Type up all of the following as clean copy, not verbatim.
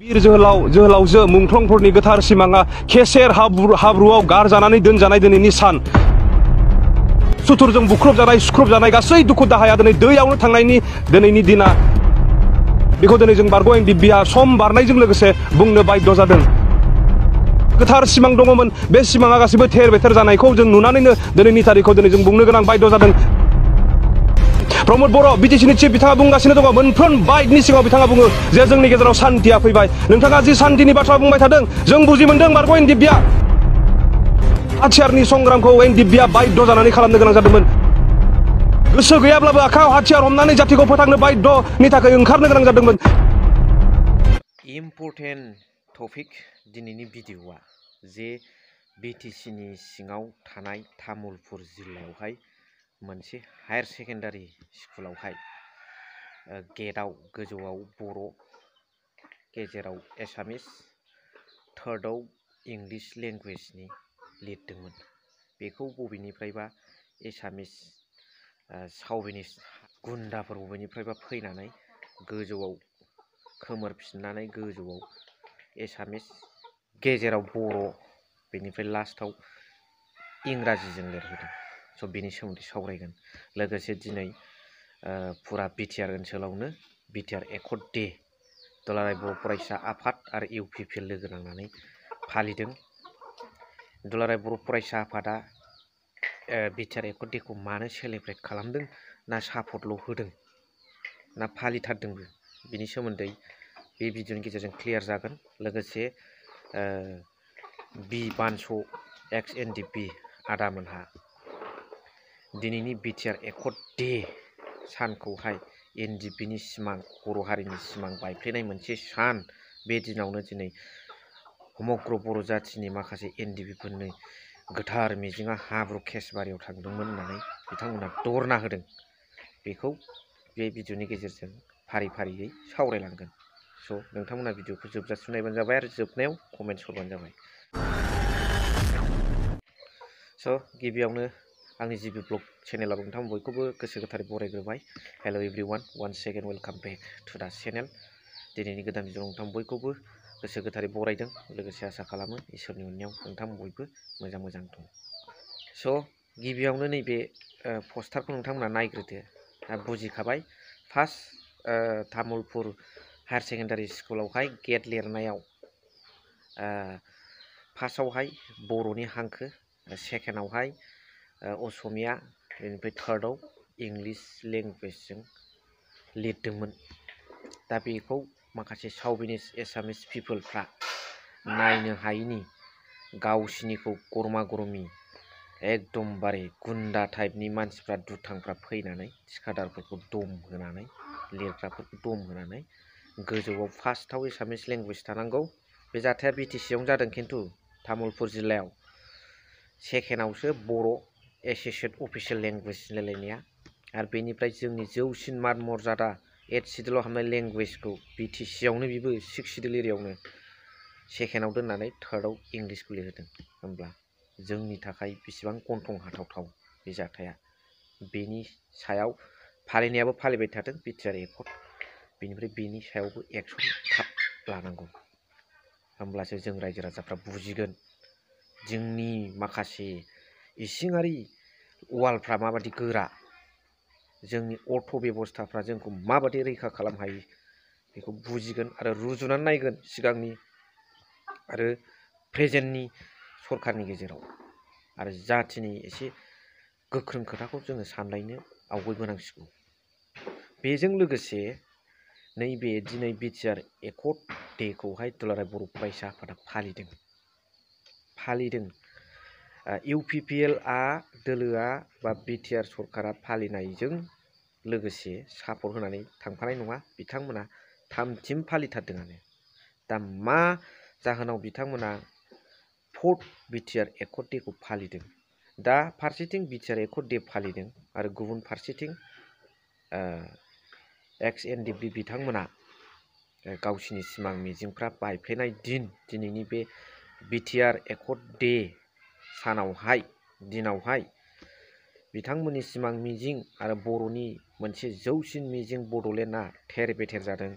बीर जोहोलावजो मुंख्लंफोरनि गोथार सिमाङा खेसेर हाब्रुआव गारजानानै दोनजानाय दिनैनि सान सुथुरजों सुख्रबजानाय गासै दुखु दाहाया दिनै दैयावनो थांनायनि दिनैनि दिना बेखौ दिनै जों बारग' एनडिबिआ सम बारनायजों लोगोसे बुंनो बाध्य जादों। गोथार सिमां दङमोन, बे सिमाङा गासिबो थेर बेथेर जानायखौ जों नुनानैनो दिनैनि तारिखखौ दिनै जों बुंनो गोनां बाध्य जादों। प्रमद बर' बिटिसिनि चिफ बिथाङा बुंगासिनो दङ, मोनफ्रोम बाइकनि सिगाङाव बिथाङा बुङो जे जोंनि गेजेराव सान्थिया फैबाय। नोंथाङा जि सान्थिनि बाथ्रा बुंबाय थादों जों बुजि मोनदों बारग' एनडिबिआ हाथियारनि संग्रामखौ एनडिबिआ बाध्य जानानै खालामनो गोनां जादोंमोन। गोसो गैयाब्लाबो आखायाव हाथियार हमनानै जातिखौ फोथांनो बाध्यनि थाखाय ओंखारनो गोनां जादोंमोन। इम्पर्टेन्ट टपिक दिनैनि भिडिअआ जे बिटिसिनि सिङाव थानाय तामुलपुर जिल्लायावहाय मोनसे हायार सेकेन्डारि स्कुलावहाय गेटआव गोजौआव बर', गेजेराव एसामिस, थार्डआव इंलिश लेंगुवेजनि लिरदोंमोन। बेखौ बबेनिफ्रायबा एसामिस साउथनिस गुन्दाफोर बबेनिफ्रायबा फैनानै गोजौआव खोमोरफिननानै गोजौआव एसामिस, गेजेराव बर', बेनिफ्राय लास्टआव इंराजिजों लिरहोदों। स' बेनि सोमोन्दै सावरायगोन। लोगोसे दिनै फुरा बिटिआर ओनसोलावनो बिटिआर एकर्ड डे दुलाराय बर' फरायसा आफाद आरो इउपिपिएल लोगो नांनानै फालिदों। दुलाराय बर' फरायसा आफादा बिटिआर एकर्ड डेखौ मानो सेलेब्रेट खालामदों, ना सापर्टल' होदों, ना फालिथारदोंबो, बिनि सोमोन्दै बे भिडिअनि गेजेरजों क्लियार जागोन। लोगोसे बि बानस' एक्स एनडिपि आदामोनहा दिनैनि बिटिआर एकर्ड डे सानखौहाय एनडिपिनि सिमां, बर' हारिनि सिमां बायफ्लेनाय मोनसे सान, बे दिनावनो दिनै समग्र बर' जाथिनि माखासे एनडिपिफोरनि गोथार मिजिङा हाब्रु केसबारियाव थांदोंमोन होननानै बिथांमोना दरना होदों। बेखौ बे भिडिअनि गेजेरजों फारि फारियै सावरायलांगोन। स' नोंथांमोना भिडिअखौ जोबजासिम नायबानो जाबाय आरो जोबनायाव कमेन्ट्स हरबानो जाबाय। स' गिबियावनो आंनि जिबि ब्लग चेनेलाव नोंथां बयखौबो गोसो गोथारै बरायग्रोबाय। Hello' everyone, one second welcome back to the channel. दिनैनि गोदान भिडिअ नोंथां बयखौबो गोसो गोथारै बरायदों। लोगोसे आसा खालामो इसोरनि अननायाव नोंथां बयबो मोजां दं। स' गिबियावनो नैबे पस्टारखौ नोंथांमोना नायग्रोदो। बुजिखाबाय, फार्स्ट तामुलपुर हायार सेकेन्डारि स्कुलावहाय गेट लिरनायाव फार्स्टआवहाय बर'नि हांखो, सेकेन्डआवहाय असमिया, बेनिफ्राय थार्डआव इंलिश लेंगुवेजजों लिरदोंमोन। दा बेखौ माखासे साउथनिस एसामिस पिपोलफ्रा नायनो हायैनि गावसिनिखौ गरमा गरमि एकदमबारे गुन्दा टाइपनि मानसिफ्रा दुथांफ्रा फैनानै थिखादारफोरखौ दम होनानै, लिरग्राफोरखौ दम होनानै गोजौआव फार्स्टआव एसामिस लेंगुवेज थानांगौ, बे जाथाया बिटिसियावनो जादों खिन्थु तामुलपुर जिल्लायाव। सेकेन्डआवसो बर' एस'सियेट अफिसियेल लेंगुवेज होनलायलायनाया, आरो बेनिफ्राय जोंनि जौसिन मान मर्यादा 8 सिडिउलाव हाबनाय लेंगुवेजखौ बिटिसियावनो बेबो 6 सिडिउल एरियायावनो सेकेन्डआव दोननानै थार्डआव इंलिसखौ लिरहोदों। होमब्ला जोंनि थाखाय बेसेबां गन्थं हाथावथाव बे जाथाया। बेनि सायाव फालिनायाबो फालिबाय थादों बिटिआर एकर्ड, बेनिफ्राय बेनि सायावबो एक्सन थाब लानांगौ। होमब्लासो जों रायजो राजाफ्रा बुजिगोन जोंनि माखासे इसिङारि वालफ्रा माबादि गोरा, जोंनि अर्थ बेबस्थाफ्रा जोंखौ माबादि रैखा खालामनो हायो बेखौ बुजिगोन आरो रुजुनानै नायगोन सिगांनि आरो प्रेजेन्टनि सरकारनि गेजेराव। आरो जाथिनि एसे गोख्रों खोथाखौ जोङो सानलायनो आवगायबोनांसिगौ। बेजों लोगोसे नैबे दिनै बिटिआर एकर्ड डेखौहाय दुलाराय बर' फरायसा आफादा फालिदों। इउपिपिएलआ दोलोआ बा बिटिआर सरकारा फालिनायजों लोगोसे सापर्ट होनानै थांफानाय नङा, बिथांमोना थामथिम फालिथारदोंआनो। दा मा जाहोनाव बिथांमोना फोर्थ बिटिआर एकर्ड डेखौ फालिदों? दा फारसेथिं बिटिआर एकर्ड डे फालिदों आरो गुबुन फारसेथिं एक्स एनडिपि बिथांमोना गावसिनि सिमां मिजिंफ्रा बायफ्लेनाय दिनैनि बे बिटिआर एकर्ड डे दिनावहाय बिथांमोननि सिमां मिजिं आरो बर'नि मोनसे जौसिन मिजिं बड'लेण्डआ थेर बेथेर जादों।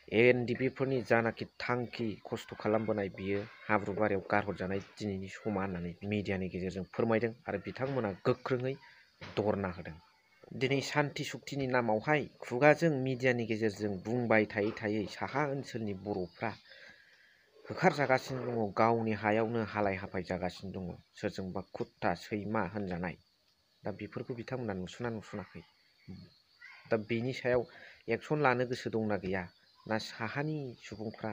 एनडिपि फोरनि जानाखि थांखि खस्थ' खालामबोनाय बियो हाब्रु बारियाव गारहरजानाय दिनैनि समा होननानै मिडियानि गेजेरजों फोरमायदों आरो बिथांमोना गोख्रोङै दरना होदों। दिनै सान्ति सुक्तिनि नामावहाय खुगाजों मिडियानि गेजेरजों बुंबाय थायै थायै साहा ओनसोलनि बर'फ्रा होखारजागासिनो दङ, गावनि हायावनो हालाय हाफाय जागासिनो दङ, सोरजोंबा कुत्ता सैमा होनजानाय। दा बेफोरखौ बिथांमोना नुसुना नुसुनाखै। दा बेनि सायाव एक्सन लानो गोसो दंना गैया? ना साहानि सुबुंफ्रा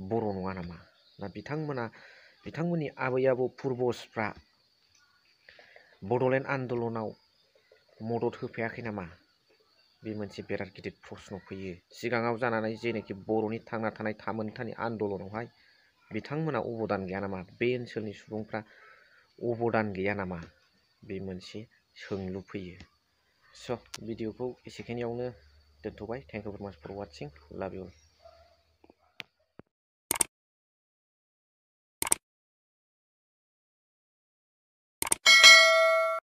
बर' नङा नामा? ना बिथांमोननि आबै आबौ पुर्बजफ्रा बड'लेण्ड आन्दलनाव मदद होफायाखै नामा? बे मोनसे बिराद गिदिर प्रश्न फैयो। सिगाङाव जानानै जेनाखि बर'नि थांना थानाय थामोनथानि आन्दलनावहाय बिथांमोना अबदान गैया नामा? बे ओनसोलनि सुबुंफ्रा अबदान गैया नामा? बे मोनसे सोंलु फैयो। स' भिडिअखौ एसेखिनियावनो दोनथ'बाय। थेंक इउ भेरि माच फर वाचिं। लाभ इउ।